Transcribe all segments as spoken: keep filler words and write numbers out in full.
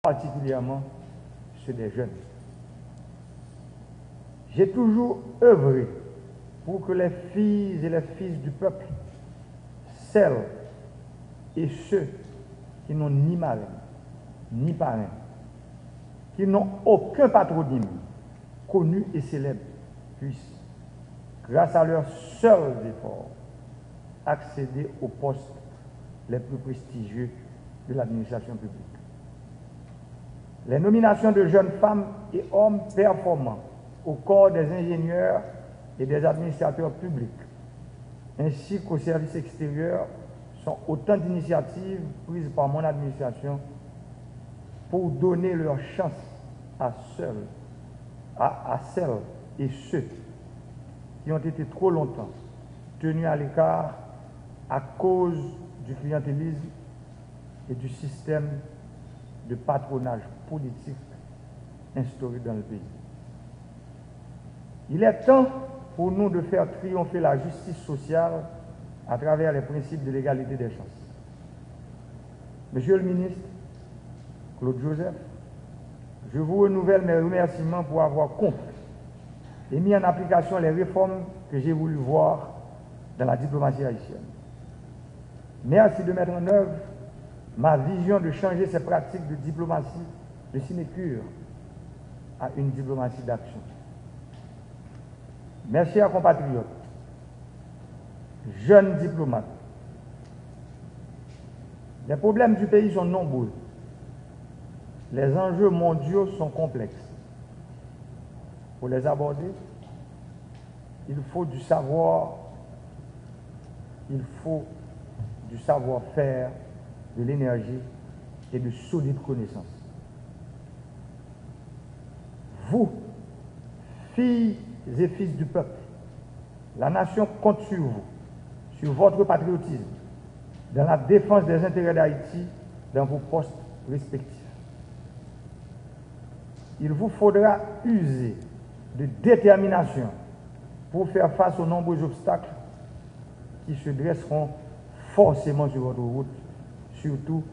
particulièrement ceux des jeunes. J'ai toujours œuvré pour que les filles et les fils du peuple, celles et ceux qui n'ont ni marraine, ni parrain, qui n'ont aucun patronyme, connus et célèbres, puissent, grâce à leurs seuls efforts, accéder aux postes les plus prestigieux de l'administration publique. Les nominations de jeunes femmes et hommes performants au corps des ingénieurs et des administrateurs publics, ainsi qu'au service extérieur, sont autant d'initiatives prises par mon administration pour donner leur chance à celles, à, à celles et ceux qui ont été trop longtemps tenus à l'écart à cause du clientélisme et du système de patronage politique instauré dans le pays. Il est temps pour nous de faire triompher la justice sociale à travers les principes de l'égalité des chances. Monsieur le ministre Claude Joseph, je vous renouvelle mes remerciements pour avoir compris et mis en application les réformes que j'ai voulu voir dans la diplomatie haïtienne. Merci de mettre en œuvre ma vision de changer ces pratiques de diplomatie de sinécure à une diplomatie d'action. Mes chers compatriotes, jeunes diplomates, les problèmes du pays sont nombreux. Les enjeux mondiaux sont complexes. Pour les aborder, il faut du savoir, il faut du savoir-faire, de l'énergie et de solides connaissances. Vous, filles et fils du peuple, la nation compte sur vous, sur votre patriotisme, dans la défense des intérêts d'Haïti dans vos postes respectifs. Il vous faudra user de détermination pour faire face aux nombreux obstacles qui se dresseront forcément sur votre route, surtout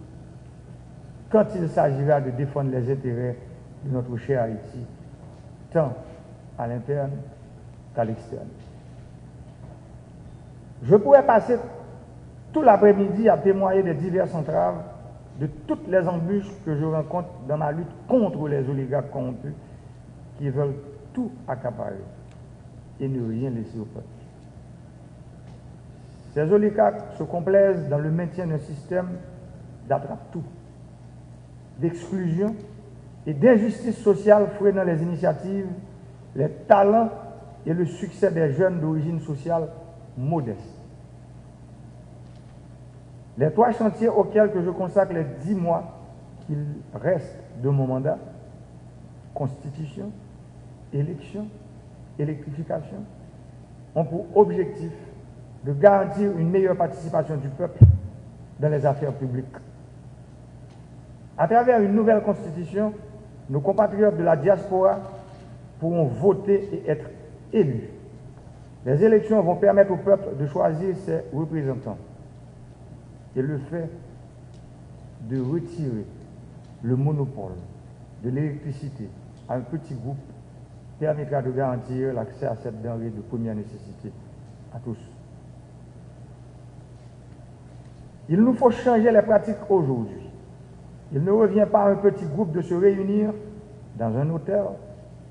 quand il s'agira de défendre les intérêts de notre cher Haïti, tant à l'interne qu'à l'externe. Je pourrais passer tout l'après-midi à témoigner des diverses entraves, de toutes les embûches que je rencontre dans ma lutte contre les oligarques corrompus qui veulent tout accaparer et ne rien laisser au peuple. Ces oligarques se complaisent dans le maintien d'un système d'attrape-tout, d'exclusion et d'injustice sociale freinant les initiatives, les talents et le succès des jeunes d'origine sociale modeste. Les trois chantiers auxquels que je consacre les dix mois qu'il reste de mon mandat, constitution, élection, électrification, ont pour objectif de garantir une meilleure participation du peuple dans les affaires publiques. À travers une nouvelle constitution, nos compatriotes de la diaspora pourront voter et être élus. Les élections vont permettre au peuple de choisir ses représentants. Et le fait de retirer le monopole de l'électricité à un petit groupe permettra de garantir l'accès à cette denrée de première nécessité à tous. Il nous faut changer les pratiques aujourd'hui. Il ne revient pas à un petit groupe de se réunir dans un hôtel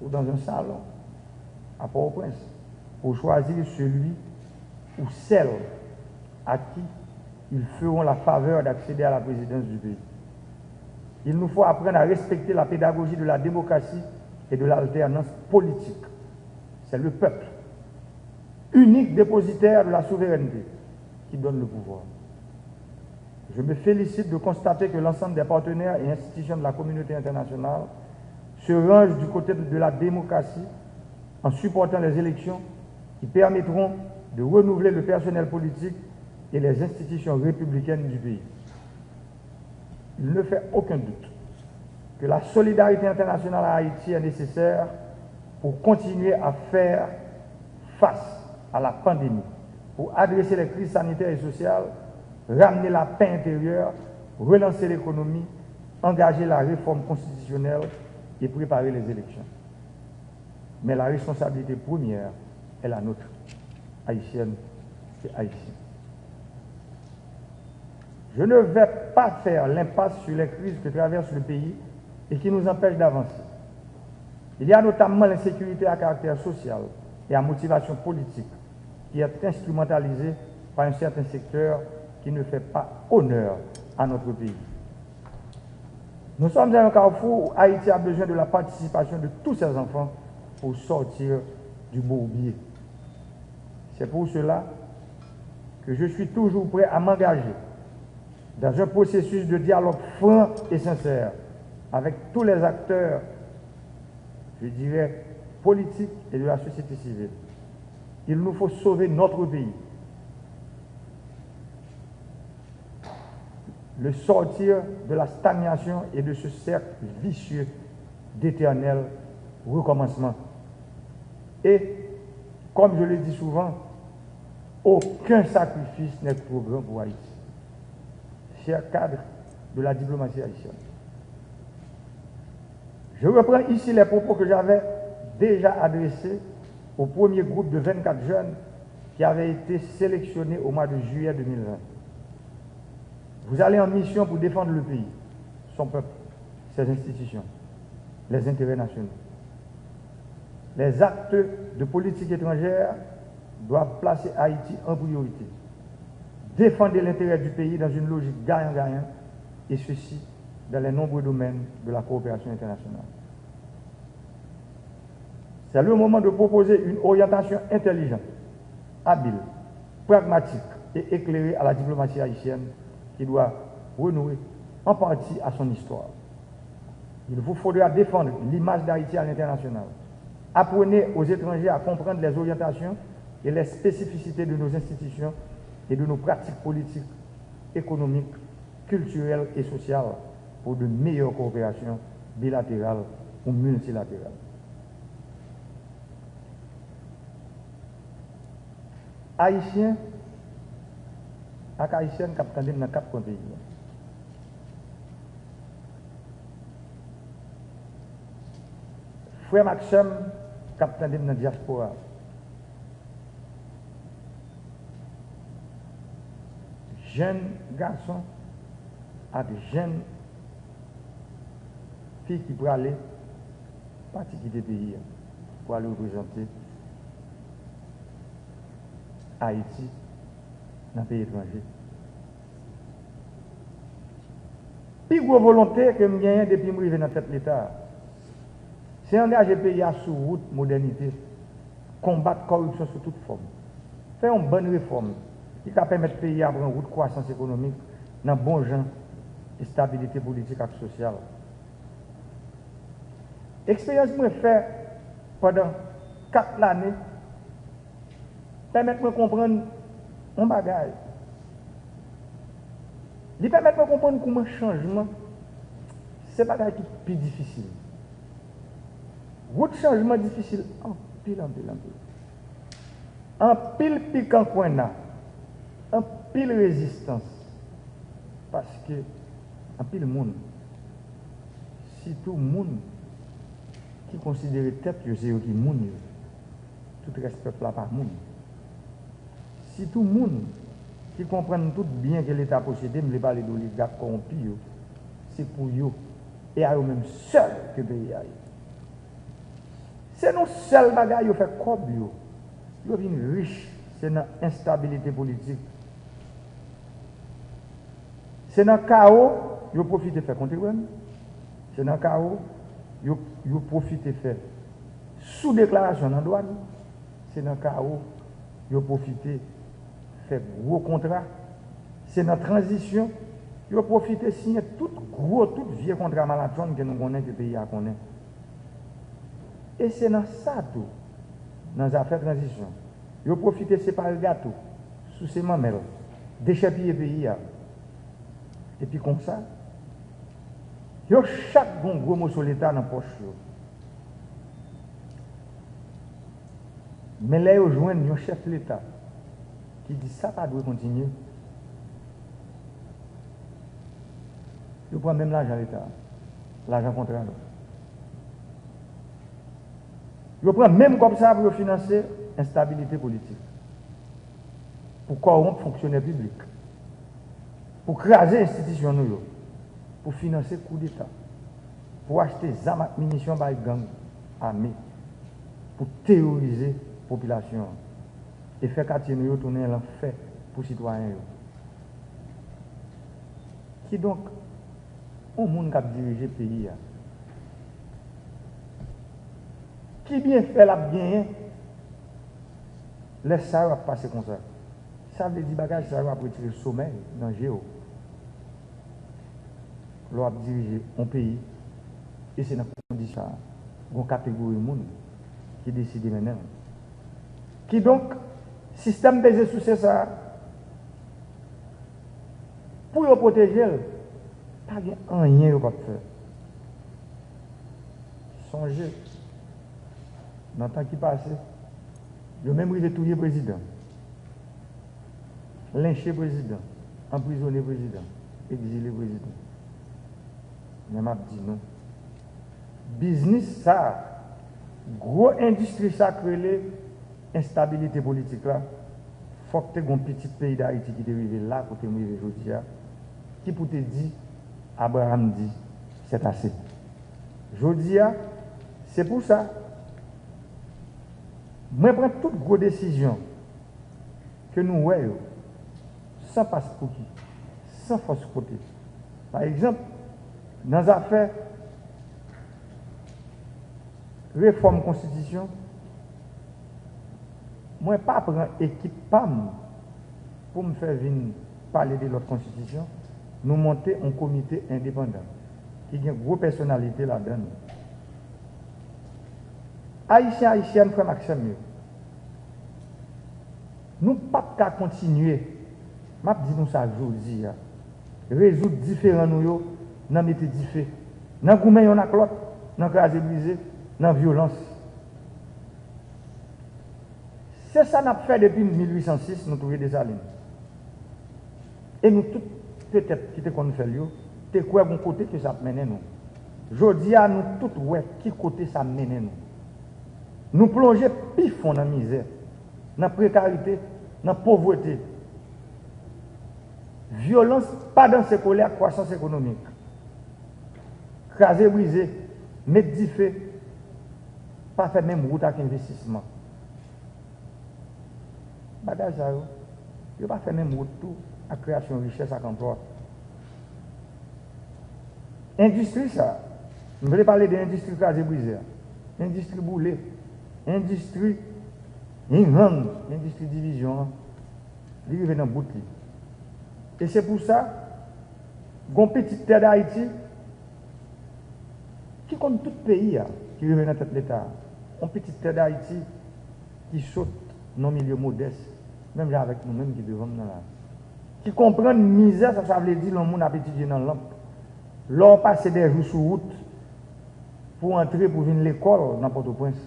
ou dans un salon à Port-au-Prince pour choisir celui ou celle à qui ils feront la faveur d'accéder à la présidence du pays. Il nous faut apprendre à respecter la pédagogie de la démocratie et de l'alternance politique. C'est le peuple, unique dépositaire de la souveraineté, qui donne le pouvoir. Je me félicite de constater que l'ensemble des partenaires et institutions de la communauté internationale se rangent du côté de la démocratie en supportant les élections qui permettront de renouveler le personnel politique et les institutions républicaines du pays. Il ne fait aucun doute que la solidarité internationale à Haïti est nécessaire pour continuer à faire face à la pandémie, pour adresser les crises sanitaires et sociales, ramener la paix intérieure, relancer l'économie, engager la réforme constitutionnelle et préparer les élections. Mais la responsabilité première est la nôtre, Haïtiennes et Haïtiens. Je ne vais pas faire l'impasse sur les crises que traverse le pays et qui nous empêchent d'avancer. Il y a notamment l'insécurité à caractère social et à motivation politique qui est instrumentalisée par un certain secteur qui ne fait pas honneur à notre pays. Nous sommes à un carrefour où Haïti a besoin de la participation de tous ses enfants pour sortir du bourbier. C'est pour cela que je suis toujours prêt à m'engager dans un processus de dialogue franc et sincère avec tous les acteurs, je dirais, politiques et de la société civile. Il nous faut sauver notre pays, le sortir de la stagnation et de ce cercle vicieux d'éternel recommencement. Et, comme je le dis souvent, aucun sacrifice n'est trop grand pour Haïti. Chers cadres de la diplomatie haïtienne, je reprends ici les propos que j'avais déjà adressés au premier groupe de vingt-quatre jeunes qui avaient été sélectionnés au mois de juillet deux mille vingt. Vous allez en mission pour défendre le pays, son peuple, ses institutions, les intérêts nationaux. Les actes de politique étrangère doivent placer Haïti en priorité, défendre l'intérêt du pays dans une logique gagnant-gagnant, et ceci dans les nombreux domaines de la coopération internationale. C'est le moment de proposer une orientation intelligente, habile, pragmatique et éclairée à la diplomatie haïtienne qui doit renouer en partie à son histoire. Il vous faudra défendre l'image d'Haïti à l'international. Apprenez aux étrangers à comprendre les orientations et les spécificités de nos institutions et de nos pratiques politiques, économiques, culturelles et sociales pour de meilleures coopérations bilatérales ou multilatérales. Ayisyen ak Ayisyèn k ap tande m nan kat kwen peyi a. Frè m ak sè m k ap tande m nan dyaspora. Jèn gason ak jèn fi ki prale pati kite peyi a pou al reprezante Ayiti nan peyi etranje. Pi gwo volonte ke m genyen depi m rive nan tèt Leta a, se angaje peyi a sou wout modènite, konbat kòripsyon sou tout fòm, fè yon bann refòm ki ka pèmèt peyi a pran wout kwasans ekonomik nan bon jan, estabilite politik ak sosyal. Eksperyans mwen fè pandan kat lane pèmèt mwen konprann yon bagay. Li pèmèt mwen konprann kouman chanjman se bagay ki pi difisil. Wout chanjman difisil anpil, anpil, anpil. Anpil pikan kwenna, anpil rezistans. Paske anpil moun, sitou moun ki konsidere tèt yo se yo ki moun yo, tout rès pèp la pa moun. Sitou moun ki konprann tout byen ke Leta posede, m vle pale de oligak kòwonpi yo, se pou yo, e a yo menm sèl ke peyi a ye. Se nan sèl bagay yo fè kòb yo. Yo vin rich, se nan enstabilite politik. Se nan kawo yo pwofite fè kontriband. Se nan kawo yo, yo pwofite fè sou deklarasyon nan dwàn. Se nan kawo yo pwofite fè gwo kontra. Se nan tranzisyon yo pwofite siyen tout gwo, tout vye kontra malatchonn ke nou konnen, ke peyi a konnen. E se nan sa tou, nan zafè tranzisyon, yo pwofite separe gato, souse manmèl, dechèpiye peyi a. Epi konsa, yo chak gon gwo moso Leta nan pòch yo. Men lè yo jwenn yon chèf Leta ki di sa pa dwe kontinye, Yo pran menm lajan Leta a, lajan kontra yo. Yo pran menm kòb sa a pou yo finanse enstabilite politik, pou kòwonp fonksyonè piblik, pou kraze enstitisyon nou yo, pou finanse koudeta, pou achte zam ak minisyon bay gang ame, pou teworize popilasyon an e fè katye nou yo tounen lanfè pou sitwayen yo. Kidonk, yon moun k ap dirije peyi a, ki byenfè l ap genyen lè sa yo ap pase konsa? Sa vle di bagay sa yo ap retire somèy nan je w lè w ap dirije yon peyi, e se nan kondisyon sa a, gen yon kategori moun ki deside mennen l. Kidonk, sistèm peze souse sa a, pou yo pwoteje l, pa gen anyen yo p ap fè. Sonje, nan tan ki pase, yo menm rive touye prezidan, lenche prezidan, anprizone prezidan, egzile prezidan. Men m ap di nou, biznis sa a, gwo endistri sa k rele enstabilite politik la, fòk te gen yon pitit peyi Dayiti ki te rive la kote m rive jodi a, ki pou te di, Abraham di, c'est assez. Jodi a, se pou sa, mwen pran tout gwo desizyon ke nou wè yo, san paspouki, san fòs kote. Pa egzanp, nan zafè refòm konstitisyon, mwen pa pran ekip pa m pou m fè vin pale de lòt konstitisyon. Nou monte yon komite endepandan ki gen gwo pèsonalite ladan l. Ayisyen, Ayisyèn, frè m ak sè m yo, nou p ap ka kontinye, m ap di nou sa jodi a, rezoud diferan nou yo nan mete dife, nan goumen yonn ak lòt, nan kraze brize, nan vyolans. Se sa n ap fè depi mil uit san sis, nou touye Desalin. E nou tout, petèt, ki te konn fè l yo, te kwè gon kote ke sa ap mennen nou. Jodi a, nou tout wè ki kote sa mennen nou. Nou plonje pi fon nan mizè, nan prekarite, nan povrete. Vyolans pa danse kole ak kwasans ekonomik. Kraze brize, met dife, pa fè menm wout ak envestisman. Bagay sa yo, yo pa fè menm wout tou ak kreyasyon richès ak anplwa. Endistri sa, m vle pale de endistri kraze brize a, endistri boule, endistri yin yang, endistri divizyon an, li rive nan bout li. E se pou sa, gon pitit tè Dayiti ki konn tout peyi a, ki rive nan tèt Leta a. Yon pitit tè Dayiti ki sot nan milye modès, menm jan avèk nou menm ki devan m nan la, ki konprann mizè sa sa vle di lè yon moun ap etidye nan lanp. Lè w pase dè jou sou wout pou w antre pou vin lekòl nan Pòtoprens,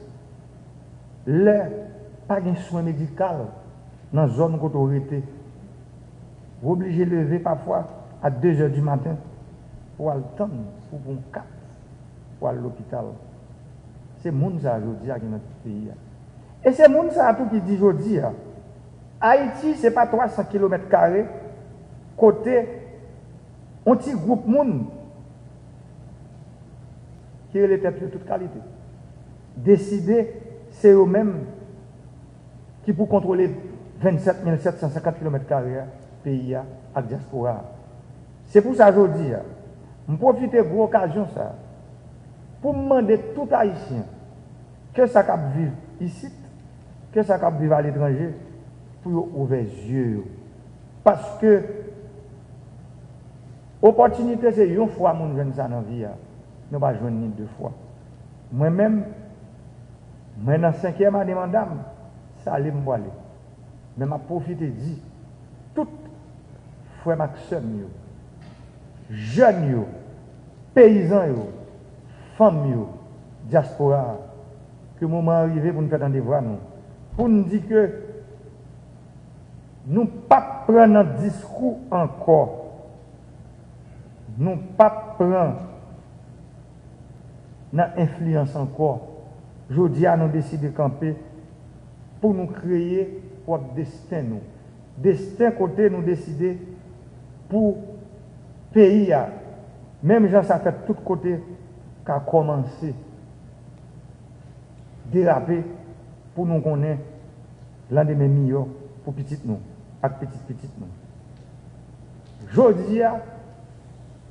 lè pa gen swen medikal nan zòn kote w rete, w oblije leve pafwa a de zè di maten pou w al tann pou pran yon kat pou w al lopital. Se moun sa a jodi a ki nan tout peyi a. E se moun sa a tou ki di jodi a, Ayiti se pa twa san kilomèt kare kote yon ti gwoup moun ki rele tèt yo tout kalite deside se yo menm ki pou kontwole vennsèt mil sèt san senkant kilomèt kare a peyi a ak dyaspora a. Se pou sa jodi a, m pwofite gwo okazyon sa a pou m mande tout Ayisyen, ke sa k ap viv isit, ke sa k ap viv aletranje, pou yo ouvè zye yo. Paske opòtinite se yon fwa moun jwenn sa nan vi a, nou pa jwenn ni de fwa. Mwen menm, mwen nan senkyèm ane manda m, sa ale m pwale. Men m ap pwofite di tout frè m ak sè m yo, jèn yo, peyizan yo, fanm yo, dyaspora a, ke moman an rive pou n fè tande vwa nou, pou n di ke nou p ap pran nan diskou ankò. Nou p ap pran nan enfliyans ankò. Jodi a, nou deside kanpe pou nou kreye pwòp desten nou. Desten kote nou deside pou peyi a. Menm jan sa fèt tout kote, ka kòmanse derape pou nou konnen landemen miyò pou pitit nou ak pitit pitit nou. Jodi a,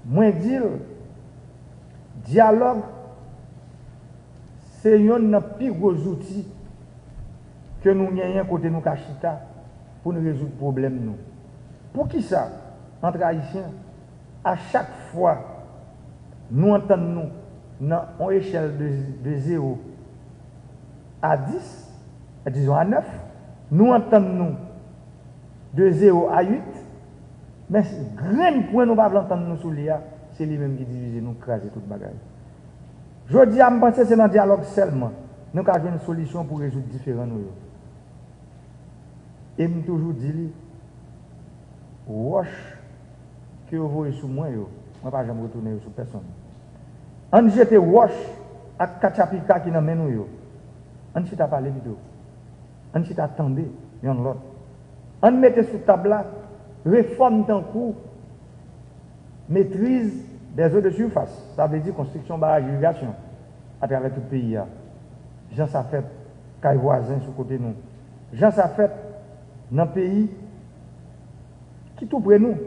mwen di l, dyalòg se yonn nan pi gwo zouti ke nou genyen kote nou ka chita pou n rezoud pwoblèm nou. Poukisa, ant Ayisyen, a chak fwa nou antann nou nan yon echèl de, de zewo a dis, dizon a nèf, nou antann nou de zewo a uit, men grenn pwen nou pa vle antann nou sou li a, se li menm ki divize nou, kraze tout bagay. Jodi a, m panse se nan dyalòg sèlman nou ka jwenn solisyon pou rezoud diferan nou yo. E m toujou di li, wòch ke yo voye sou mwen yo, mwen pa janm retounen yo sou pèsonn. Ann jete wòch ak katchapika ki nan men nou yo. Ann chita pale pito. Ann chita tande yonn lòt. Ann mete sou tab la refòm tankou maîtrise des eaux de surface, sa vle di konstriksyon baraj irigasyon atravè tout peyi a. Jan sa fèt kay vwazen sou kote nou. Jan sa fèt nan peyi ki tou pre nou.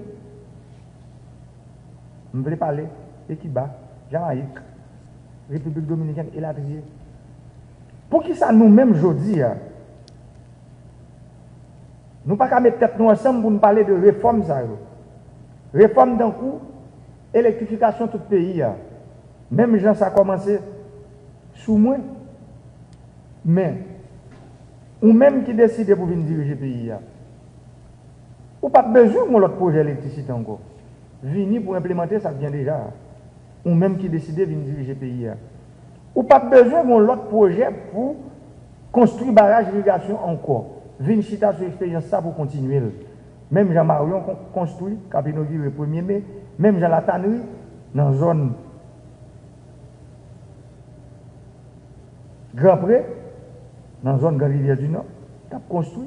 M vle pale de Kiba, Jamayik, Repiblik Dominikèn, elatriye. Poukisa nou menm jodi a, nou pa ka met tèt nou ansanm pou n pale de refòm sa yo? Refòm tankou elektrifikasyon tout peyi a. Menm jan sa kòmanse sou mwen. Men, ou menm ki deside pou vin dirije peyi a, ou p ap bezwen yon lòt pwojè elektrisite ankò. Vini pou enplimante sa k gen deja a. Ou menm ki deside vin dirije peyi a, ou p ap bezwen yon lòt pwojè pou konstwi baraj irigasyon ankò. Vin chita sou eksperyans sa pou kontinye l. Menm jan Marion kon-, konstwi, k ap inogire premye me, menm jan Latanri nan zòn Granpre, nan zòn Grand Rivière du Nord, k ap konstwi.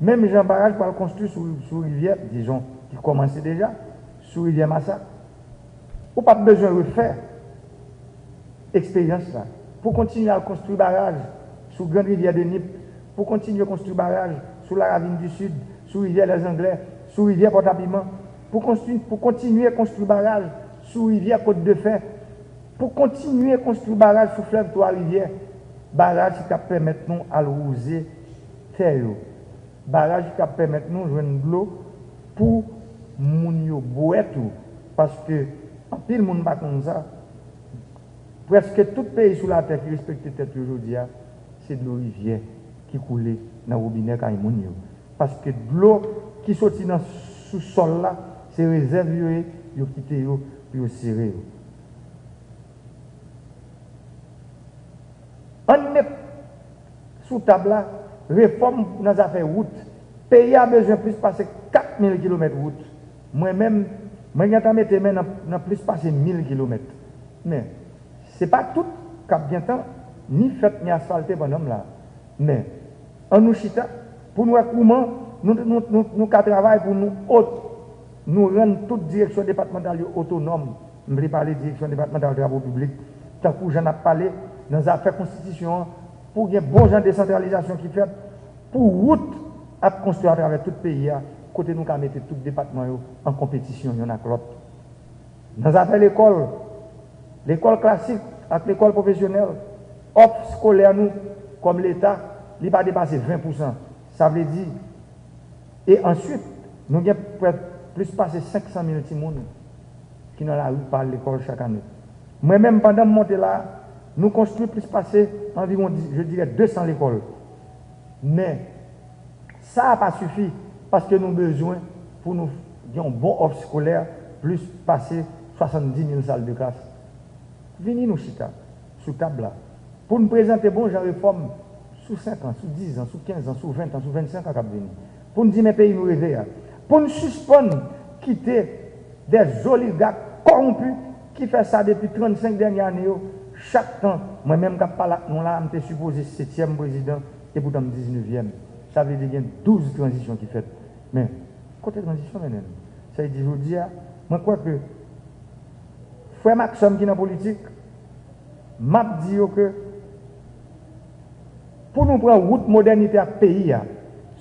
Menm jan baraj pral konstwi sou, sou rivyè, dizon, ki kòmanse deja, sou rivyè Masak. Ou p ap bezwen refè eksperyans la. Pou kontinye al konstwi baraj sou Grand Rivière de Nip, pou kontinye konstwi baraj sou Laravine du Sud, sou rivyè Lèzanglè, sou rivyè Pòtapiman, pou konstwi, pou kontinye konstwi baraj sou rivyè Côte de Fer, pou kontinye konstwi baraj sou flèv Twa Rivyè, baraj ki t ap pèmèt nou al wouze tè yo, baraj ki t ap pèmèt nou jwenn dlo pou moun yo bwè tou, paske anpil moun pa konn sa, prèske tout peyi sou latè ki respekte tèt yo jodi a, se dlo rivyè ki koule nan wobinè kay moun yo. Paske dlo ki soti nan sousòl la, se rezèv yo ye, yo kite yo pou yo sere yo. Ann met sou tab la refòm nan zafè wout. Peyi a bezwen plis pase kat mil kilomèt wout. Mwen menm, mwen gentan mete men nan, nan plis pase mil kilomèt. Men, se pa tout k ap gentan ni fèt ni asfalte pandan m la. Men, ann nou chita pou n wè kouman nou, nou, nou, nou ka travay pou nou ot-, nou rann tout direksyon depatmantal yo otonòm. M vle pale direksyon depatmantal travo piblik, tankou jan n ap pale nan zafè konstitisyon an, pou gen bon jan desantralizasyon ki fèt, pou wout ap konstwi atravè tout peyi a, kote nou ka mete tout depatman yo an konpetisyon yonn ak lòt. Nan zafè lekòl, lekòl klasik ak lekòl pwofesyonèl, òf eskolè nou kòm Leta, li pa depase ven pousan. Sa vle di, e answit, nou gen prè plis pase senk san mil timoun ki nan lari pa al lekòl chak ane. Mwen menm, pandan m monte la, nou konstwi plis pase anviwon, je dirais, de san lekòl. Men, sa a pa sifi, paske nou bezwen pou nou gen yon bon òf eskolè, plis pase swasanndis mil sal de klas. Vini nou chita sou tab la pou n prezante bon jan refòm sou senk an, sou diz an, sou kenz an, sou ven an, sou vennsenk an k ap vini. Pou n di men peyi nou reve a. Pou n sispann kite dè zoligak kòwonpi ki fè sa depi trannsenk dènye ane yo. Chak tan, mwen menm k ap pale ak nou la, m te sipoze setyèm prezidan, epoutan m diznèvyèm. Sa vle di gen douz tranzisyon ki fèt. Men, kote tranzisyon mennen n? Sa vle di, jodi a, mwen kwè ke frè m ak sè m ki nan politik, m ap di yo ke pou nou pran wout modènite ak peyi a,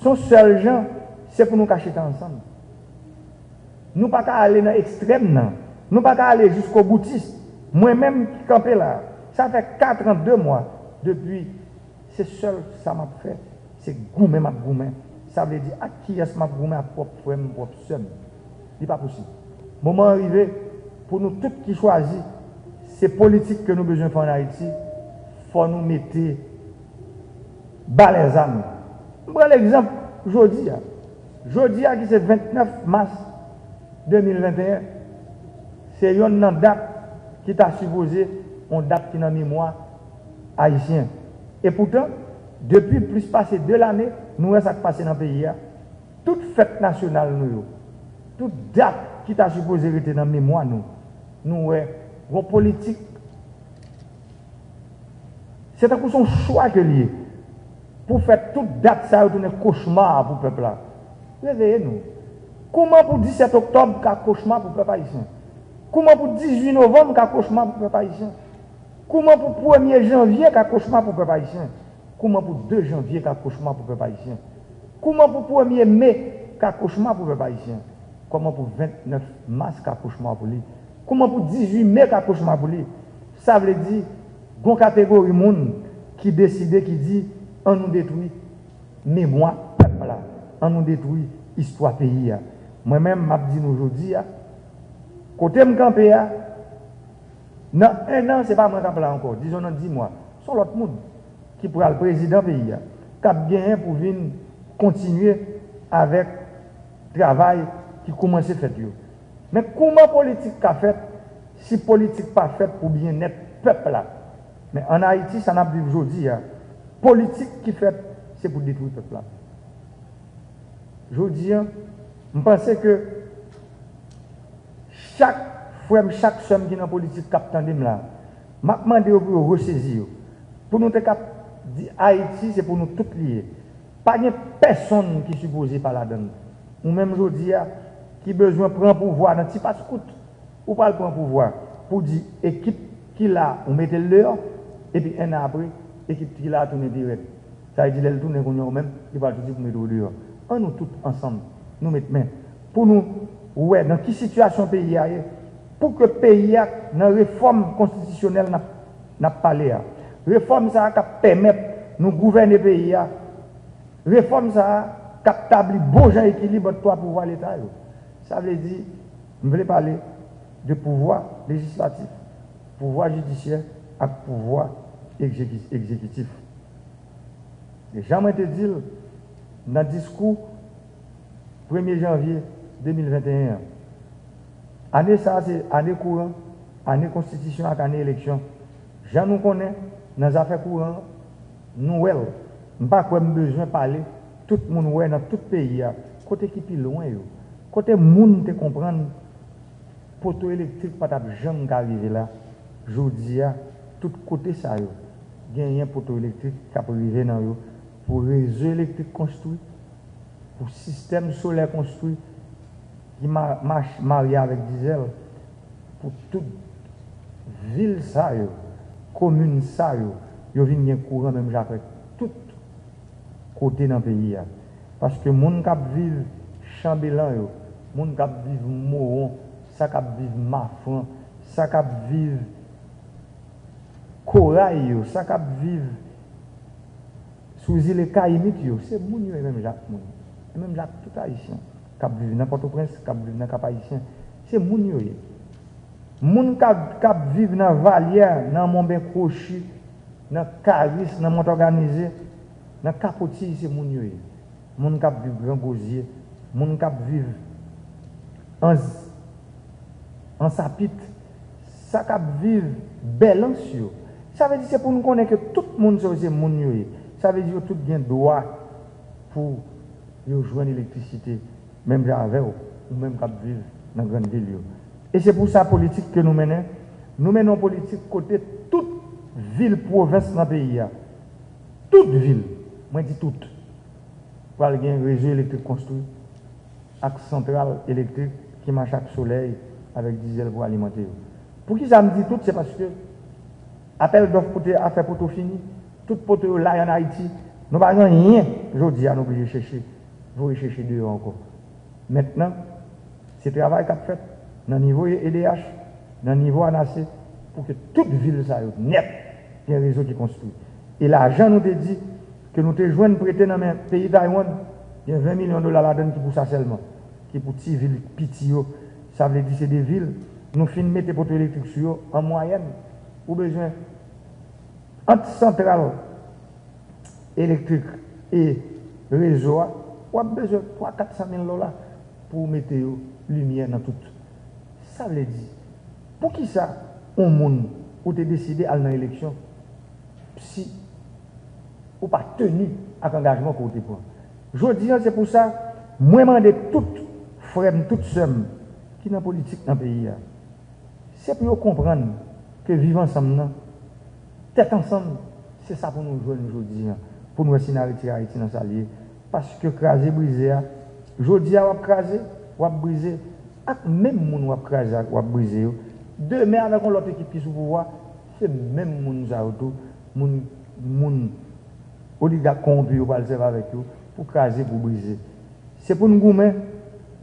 se yon sèl jan, se pou nou ka chita ansanm. Nou pa ka ale nan ekstrèm nan. Nou pa ka ale jiskoboutis. Mwen menm ki kanpe la, sa fè kat an de mwa depi, se sèl sa m ap fè, se goumen m ap goumen. Sa vle di ak kiyès m ap goumen? Ak pwòp frè m, pwòp sè m. Li pa posib. Moman an rive pou nou tout ki chwazi se politik ke nou bezwen fè ann Ayiti, fò nou mete ba lèzam. M pran legzanp jodi a. Jodi a ki se vennèf mas de mil venteyen, se yonn nan dat ki ta sipoze yon dat ki nan memwa ayisyen. Epoutan, depi plis pase de lane, nou wè sa k pase nan peyi a. Tout fèt nasyonal nou yo, tout dat ki ta sipoze rete nan memwa nou, nou wè yon politik, se tankou se yon chwa ke l ye, pou fè tout dat sa yo tounen kochma pou pèp la. Reveye nou. Kouman pou disèt oktòb ka kochma pou pèp ayisyen? Kouman pou dizuit novanm ka kochma pou pèp ayisyen? Kouman pou premye janvye ka kochma pou pèp ayisyen? Kouman pou de janvye ka kochma pou pèp ayisyen? Kouman pou premye me ka kochma pou pèp ayisyen? Kòman pou vennèf mas ka kochma pou li? Kouman pou dizuit me ka kochma pou li? Sa vle di, gon kategori moun ki deside, ki di, ann nou detwi memwa pèp la, ann nou detwi istwa peyi a. Mwen menm, m ap di nou jodi a, kote m kanpe a, nan en an, se pa mwen k ap la ankò, dizon nan dis mwa, se yon lòt moun ki pral prezidan peyi a, k ap genyen pou vin kontinye avèk travay ki koumanse fèt yo. Men kouman politik ka fèt si politik pa fèt pou byennèt pèp la? Men ann Ayiti, sa n ap viv jodi a, politik ki fèt, se pou detwi pèp la. Jodi a, m panse ke chak frè m, chak sè m ki nan politik k ap tande m la, m ap mande yo pou yo resezi yo. Pou nou te kab di Ayiti, se pou nou tout li ye. Pa gen pèsonn ki sipoze pa ladann. Ou menm jodi a, ki bezwen pran pouvwa nan ti pas kout, ou pral pran pouvwa pou di ekip ki la, ou mete l deyò, epi en an apre, ekip ki la a tounen pi rèd. Sa vle di, lè l tounen kounye a, ou menm, li pral tou di pou mete w deyò. Ann nou tout ansanm, nou met men pou nou wè nan ki sitiyasyon peyi a ye, pou ke peyi a, nan refòm konstitisyonèl n ap, n ap pale a, refòm sa a k ap pèmèt nou gouvène peyi a, refòm sa a k ap tabli bon jan ekilib ant twa pouvwa Leta yo. Sa vle di, m vle pale de pouvwa lejislatif, pouvwa jidisyè ak pouvwa egzeki-, egzekitif. E jan mwen te di l nan diskou premye janvye de mil venteyen an, ane sa a se ane kouran, ane konstitisyon ak ane eleksyon. Jan nou konnen, nan zafè kouran an, nou wè l. M pa kwè m bezwen pale, tout moun wè nan tout peyi a, kote ki pi lwen yo, kote moun te konprann poto elektrik pa t ap janm ka rive la. Jodi a, tout kote sa yo, genyen poto elektrik k ap rive nan yo, pou rezo elektrik konstwi, pou sistèm solè konstwi, ki ma-, mach-, marye avèk dizèl, pou tout vil sa yo, komin sa yo, yo vin gen kouran menm jan avèk tout kote nan peyi a. Paske moun k ap viv Chanbelan yo, moun k ap viv Mowon, sa k ap viv Mafran, sa k ap viv Koray yo, sa k ap viv sou zile Kayimit yo, se moun yo ye menm jan ak moun. Menm jan ak tout Ayisyen k ap viv nan Pòtoprens, k ap viv nan Kap Ayisyen. Se moun yo ye. Moun k ap, k ap viv nan Valyè, nan Monben Kwochi, nan Karis, nan Mont Òganize, nan Kapotiy, se moun yo ye. Moun k ap viv Gran Gwozye, moun k ap viv Anz-, Ansapit, sa k ap viv Bèlans yo. Sa vle di se pou nou konnen ke tout moun sa yo se moun yo ye. Sa vle di yo tout gen dwa pou yo jwenn elektrisite, menm jan avè w, ou menm k ap viv nan grann vil yo. E se pou sa politik ke nou mennen, nou mennen yon politik kote tout vil pwovens nan peyi a, tout vil, mwen di tout, pral gen rezo elektrik konstwi ak santral elektrik ki mache ak solèy, avèk dizèl pou alimante yo. Poukisa m di tout? Se paske apèl dòf pou te afè poto fini, tout poto yo la ann Ayiti. Nou pa gen anyen jodi a nou oblije chèche, voye chèche deyò ankò. Mentnan, se travay k ap fèt nan nivo E D H, nan nivo ANASE, pou ke tout vil sa yo nèt gen rezo ki konstwi. E lajan nou te di ke nou te jwenn prete nan men peyi Taiwan, gen ven milyon dola ladan l ki pou sa sèlman, ki pou ti vil piti yo. Sa vle di se de vil nou fin mete poto elektrik sou yo, an mwayèn, ou bezwen ant santral elektrik e rezo a, w ap bezwen twa kat san mil dola pou w mete yo limyè nan tout. Sa vle di, poukisa yon moun ou te deside al nan eleksyon si ou pa teni ak angajman ke w te pran? Jodi a, se pou sa mwen mande tout frè m, tout sè m ki nan politik nan peyi a, se pou yo konprann ke viv ansanm nan, tèt ansanm, se sa pou nou jwenn jodi a, pou nou wè si n a retire Ayiti nan sa l ye. Paske kraze brize a, jodi a w ap kraze, w ap brize, ak menm moun w ap kraze ak w ap brize yo, demen avèk yon lòt ekip ki sou pouvwa, se menm moun sa yo tou, moun, moun oligak kowonpi yo pral sèvi avèk yo pou kraze, pou brize. Se pou n goumen,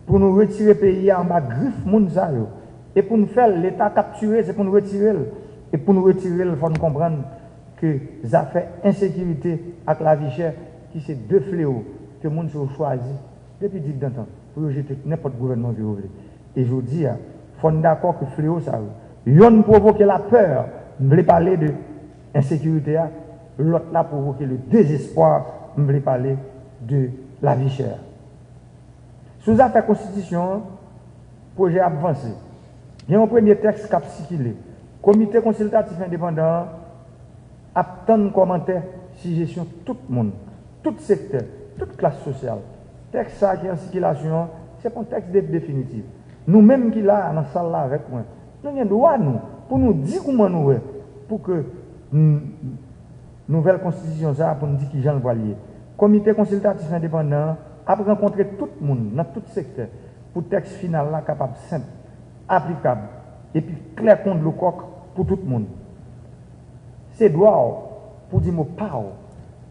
pou nou retire peyi a anba grif moun sa yo. E pou n fè l, Leta kaptire, se pou n retire l. E pou n retire l, fò n konprann ke zafè ensekirite ak lavi chè, ki se de flewo ke moun sa yo chwazi depi digdantan pou yo jete nenpòt gouvènman ke yo vle. E jodi a, fò n dakò ke flewo sa yo, yonn pwovoke lapè, m vle pale de ensekirite a, lòt la pwovoke le dezespwa, m vle pale de lavi chè a. Sou zafè konstitisyon an, pwojè a ap vanse. Gen yon premye tèks k ap sikile. Komite konsiltatif endepandan an ap tann kòmantè, sijesyon tout moun, tout sektè, tout klas sosyal. Tèks sa a ki an sikilasyon an, se pa yon tèks de-, definitif. Nou menm ki la a, nan sal la avèk mwen, nou gen dwa, nou, pou nou di kouman nou wè pou ke n-, nouvèl konstitisyon sa a, pou n di kijan l pral ye. Komite konsiltatif endepandan an ap rankontre tout moun nan tout sektè pou tèks final la kapab senp, aplikab, epi klè kon dlo kòk pou tout moun. Se dwa w pou di mo pa w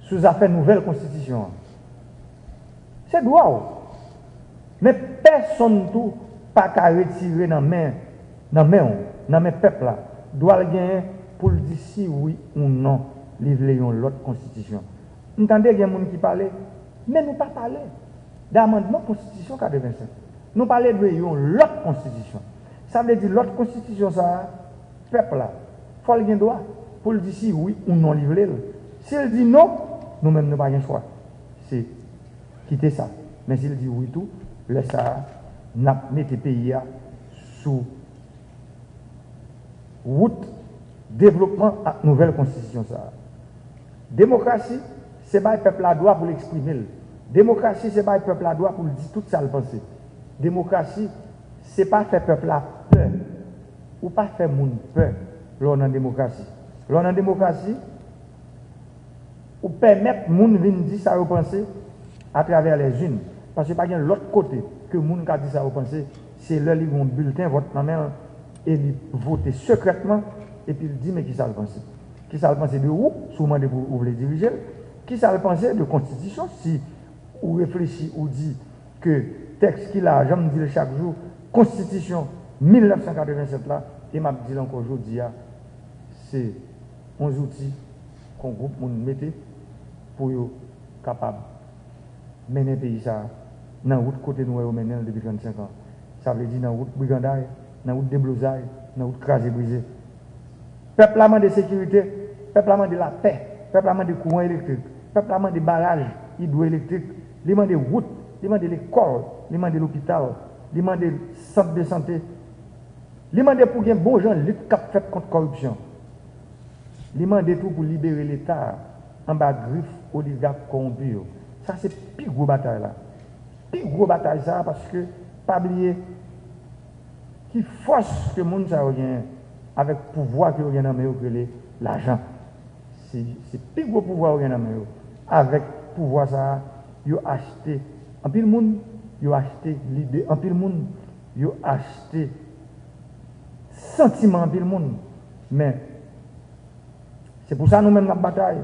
sou zafè nouvèl konstitisyon an. Se dwa w. Men pèsonn tou pa ka retire nan men, nan men w, nan men pèp la, dwa l genyen pou l di si wi ou non li vle yon lòt konstitisyon. M tande gen moun ki pale, men nou pa pale d amandman konstitisyon katrevensenk. Nou pale de yon lòt konstitisyon. Sa vle di lòt konstitisyon sa a, pèp la, fò l gen dwa pou l di si wi ou non li vle l. Si l di non, nou menm nou pa gen chwa. Se kite sa. Men si l di wi tou, lè sa a, n ap mete peyi a sou wout devlopman ak nouvèl konstitisyon sa a. Demokrasi, se bay pèp la dwa pou l eksprime l. Demokrasi, se bay pèp la dwa pou l di tout sa l panse. Demokrasi, se pa fè pèp la pè. Ou pa fè moun pè lè w nan demokrasi. Lè w nan demokrasi, ou pèmèt moun vin di sa yo panse atravè lèzin. Paske pa gen lòt kote ke moun ka di sa yo panse, se lè li gen yon bilten vòt nan men l e li vote sekrètman, epi l di men kisa l panse. Kisa l panse de ou, si w mande pou ou vle dirije l, kisa l panse de konstitisyon, si ou reflechi, ou di ke tèks ki la a, jan m di l chak jou, konstitisyon mil nèf san katrevensenk la, e m ap di l ankò jodi a, se yon zouti ke yon gwoup moun mete pou yo kapab mennen peyi sa a nan wout kote nou wè yo mennen l depi trannsenk an. Sa vle di nan wout briganday, nan wout deblozay, nan wout kraze brize. Pèp la mande sekirite, pèp la mande lapè, pèp la mande kouran elektrik, pèp la mande baraj idwoelektrik, li mande wout, li mande lekòl, li mande lopital, li mande sant de sante, li mande pou gen bon jan lit k ap fèt kont kòripsyon. Li mande tou pou libere Leta a anba grif oligak kòwonpi yo. Sa se pi gwo batay la. Pi gwo batay sa a, paske, pa bliye, Ki fòs ke moun sa yo genyen avèk pouvwa ke yo gen nan men yo ki rele lajan? Se, se pi gwo pouvwa yo gen nan men yo. Avèk pouvwa sa a, yo achte anpil moun, yo achte lide anpil moun, yo achte santiman anpil moun. Men, se pou sa nou menm n ap batay,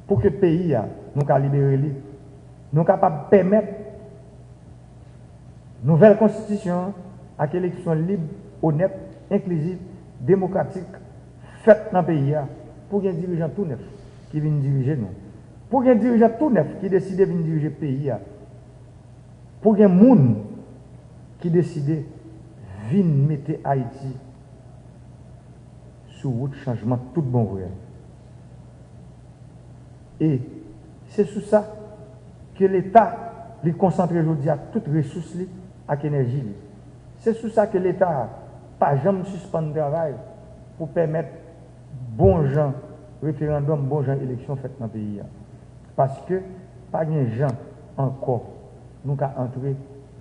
pou ke peyi a, nou ka libere li, nou kapab pèmèt nouvèl konstitisyon an ak eleksyon lib, onèt, enklizif, demokratik fèt nan peyi a, pou gen dirijan tou nèf ki vin dirije nou. Pou gen dirijan tou nèf ki deside vin dirije peyi a. Pou gen moun ki deside vin mete Ayiti sou wout chanjman tout bon vre. E se sou sa ke Leta, li konsantre jodi a tout resous li ak enèji li. Se sou sa ke Leta pa janm sispann travay pou pèmèt bon jan referandòm, bon jan eleksyon fèt nan peyi a. Paske pa gen jan ankò nou ka antre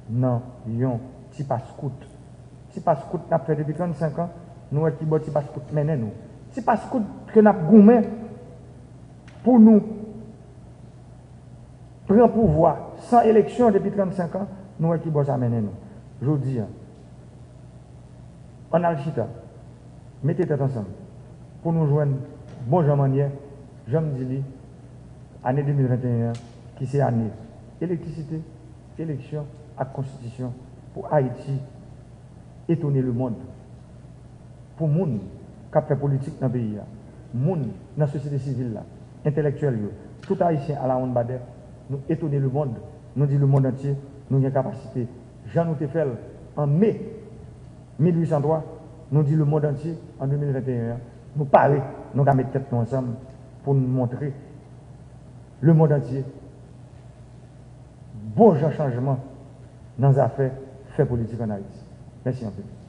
nan yon ti pas kout. Ti pas kout n ap fè depi trannsenk an, nou wè ki bò ti pas kout mennen nou. Ti pas kout ke n ap goumen pou nou pran pouvwa san eleksyon depi trannsenk an, nou wè ki bò sa mennen nou. Jodi a, ann al chita, mete tèt ansanm pou nou jwenn bon jan mannyè, jan m di li, ane de mil venteyen an, ki se ane elektrisite, eleksyon ak konstitisyon pou Ayiti etone lemonn. Pou moun k ap fè politik nan peyi a, moun nan sosyete sivil la, entèlektyèl yo, tout Ayisyen alawonnbadè, nou etone lemonn, nou di lemonn antye, nou gen kapasite, jan nou te fè l an me mil uit san twa, nou di lemonn antye an de mil venteyen an, nou pare, nou ka met tèt nou ansanm pou n montre lemonn antye bon jan chanjman nan zafè fè politik ann Ayiti. Mèsi anpil.